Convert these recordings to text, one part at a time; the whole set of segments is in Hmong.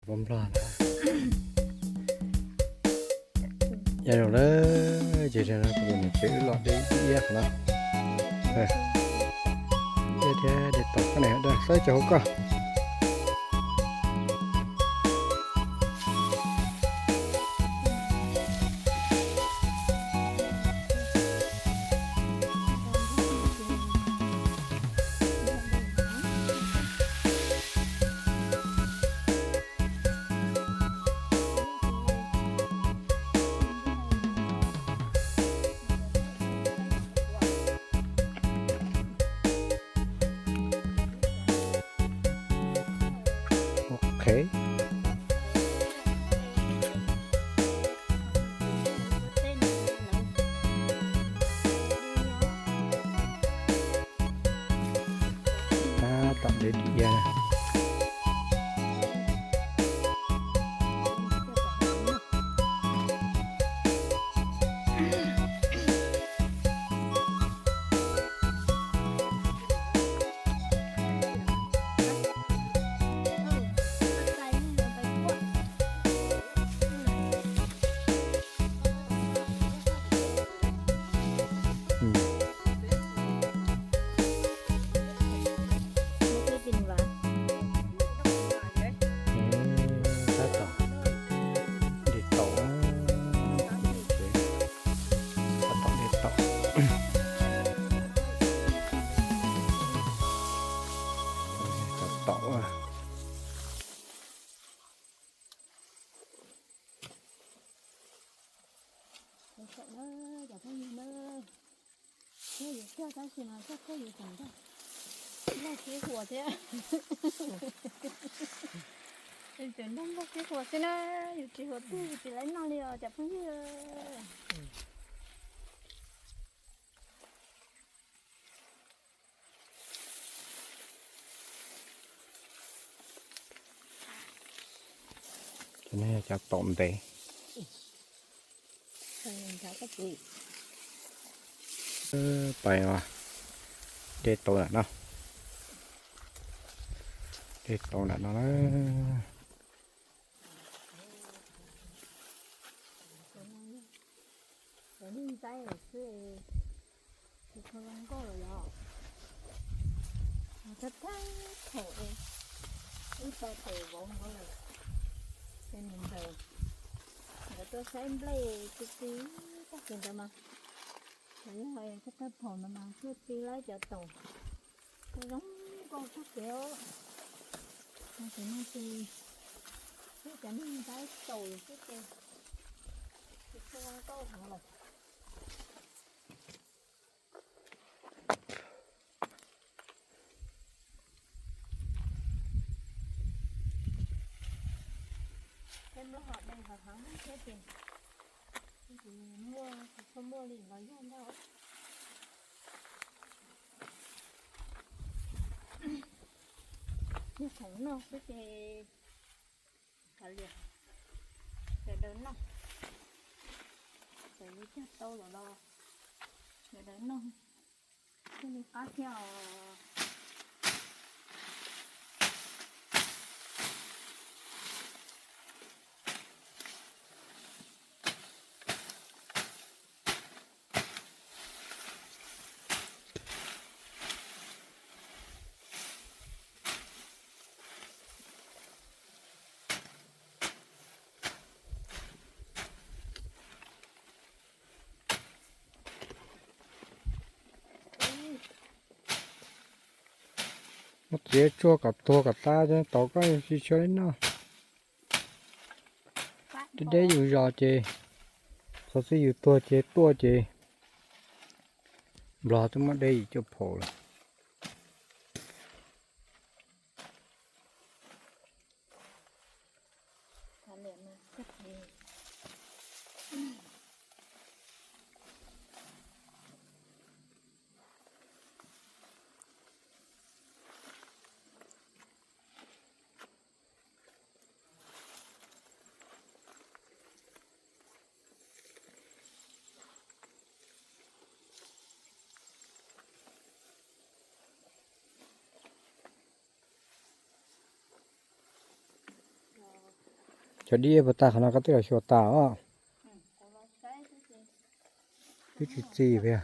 Nplog nplog na. Ya zaum lawm, ces zaum no kuv tus niam tsev wb los de ib iab qhov no. Iab thiab de tau koj niam da saib cov hauv koj. Ok. Tab tom de ib iab. Tab tom de tau, tab tom de tau, tab tom. Cov phooj ywg na, thiab yus cog tab sis mas cog koj yus tseem ntag, loj sib huas thiab. Cov nrog loj sib huas xwb na, yus tsis huas twg yus tsis laib noj li os cov phooj ywg. Cov no yog cov taum ntev. Pais de tau nram no, de tau nram no na. Cov neeg ntxaib lawm xwb, tsis tshua zoo nkauj lawm yog. Thab thab thaum ib tag tawm vauv no lawm, ces nws ntawd nkawd tuaj saib nplej tib tib tag kev ntawd mas, ces yog thab thab thaum no mas tuaj txi laib cov taum, zoo nkauj tag kev os. Ces no ces cov neeg ntxaib taum xwb ces tsis tshua zoo nkauj heev lawm. Peb Nplog hom de hov heev thiab ces, muaj tsis tshua muaj li los yog ntag. Yog khoom noj xwb ces kav liam, sawv daws noj, txawm yus cog tau lawm los sawv daws noj thiaj li qab thiab os. Muab txiav tsuag kom tuag kom tas, tau koj tsis tshua li noj. Deb deb yus zos ces, txog xwb yus tuag ces tuaj ces, Nplog twb muab deb yim cuaj phaum lawm. Cov dib puas tag qhov no koj twb los xyuas tas os. Twb tsis txi thiab.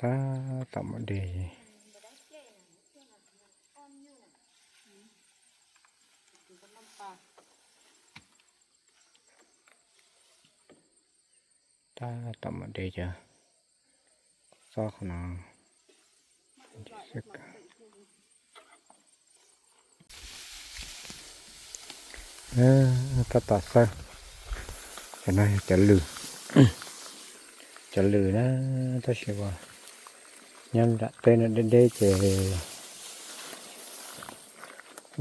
Tab tom muaj dej. Tab tom muaj dej cov xob qhov no. Tab tom xawb. Cov no yog cov lws, cov lws na, tab sis uas nyob nram teb no deb deb ces twb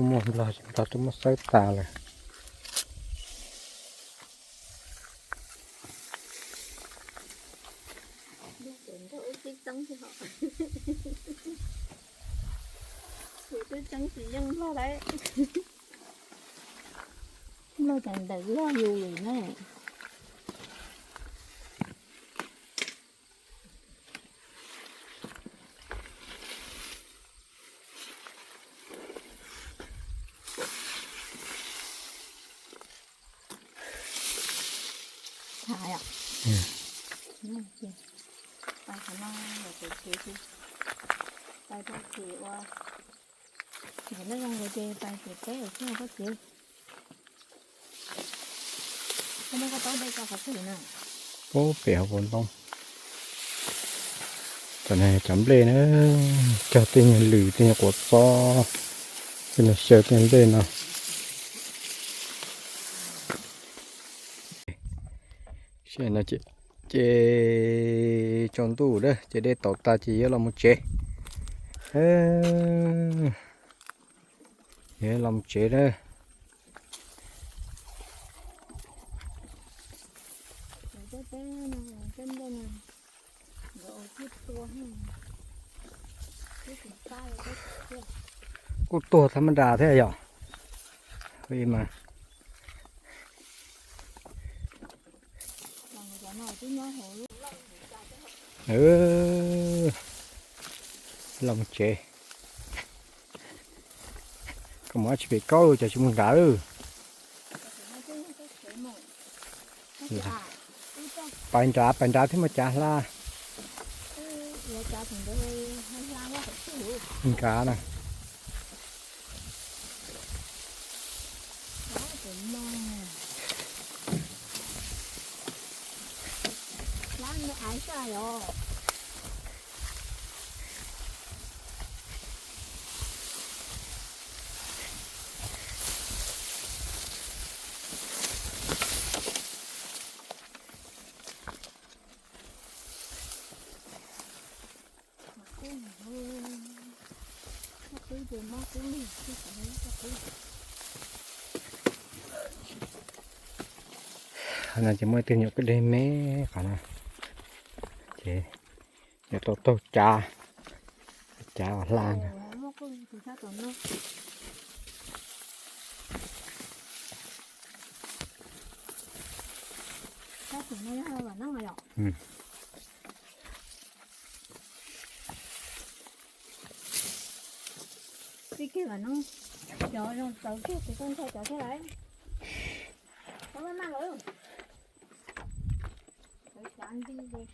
muaj nplog ces nplog twb muab xawb tas lawm. Nplog cas ntawm loj yus lawm na. Pais qhov no los pem tsev xwb, pais tau ces ua, tseem no zoo nkauj ces pais pem teb lawm xwb koj txiv. Koj muab koj taub dej tso qhov twg na? Pub pem hauv paus ntoo. Cov no cov nplej na, cog tej nyuag lws tej nyuag quav txob, tej nyuag xyaw tej nyuag nplej no. Ces tsaus ntuj na ces dej tau tas ces yuav los mus tsev. Yuav los mus tsev na. Kuj tuag thab mab nra thiab yom. Mas los mus tsev. Koj mus dab tsi pem kaub lawm, cas tsis mus nrad lawm? Pais nrad, pais nrad thiaj muaj cav hla. Nrad na. Qhov no ces muaj ib tug nyuam kwj deg me qhov no, ces yuav tau taug cav, cav uas hla ntag. Tib kiag vam no, cov zoo txawv kiag ces koj ntshai cov thiab lauj. Txawv maj maj lawm. Txawv xav nti li.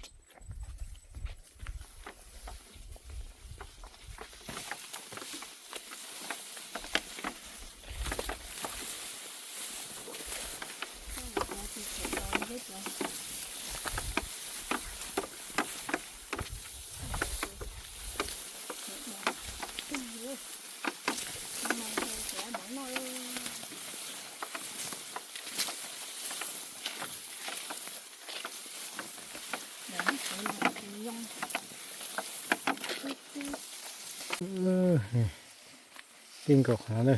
Tij nkaus qhov na.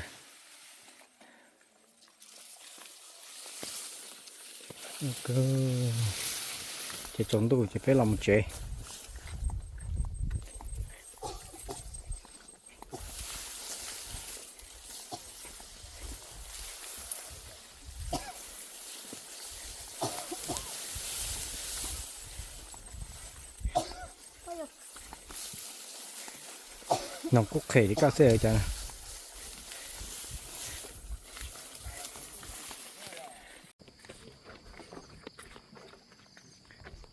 Ces tsaus ntuj ces peb los mus tsev. Noog kuj qhem li koj xwb cas.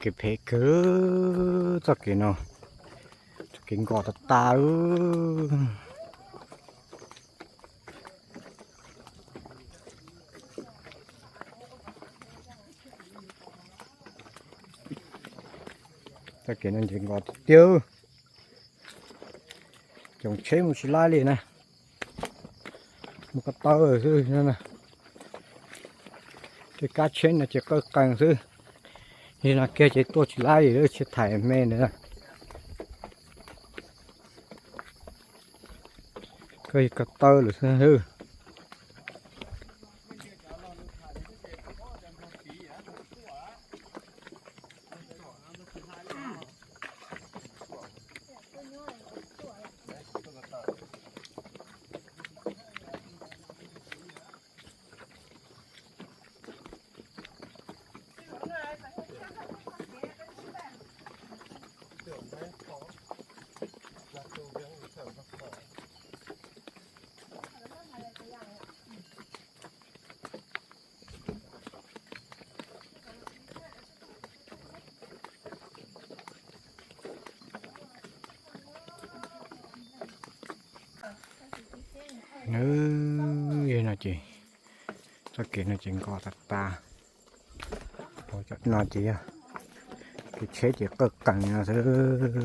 Kev phem kawg txoj kev no, txoj kev nkos tas tas. Txoj kev no ces nkos tiag tiag. Coob tsheb mus tsis laib li na. Mus ko taw xwb no na. Tej kab tsheb no ces qawj qees xwb. Yog no kiag ces tuaj tsis laib li, tsheb thaiv me ntawd na. Ko taw lawm xwb. Nws, yog no ces, txoj kev no ces nkos tas tas. Cov no ces yog kev tsheb ces qawj qees no xwb.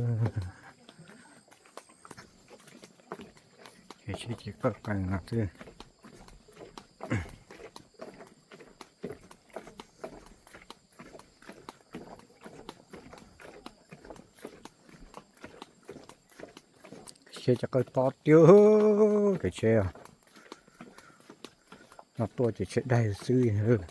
Kev tsheb ces qawj qees no xwb. Tsheb ces qawj tob tiag, kev tsheb no tuaj ces tsheb daig xwb.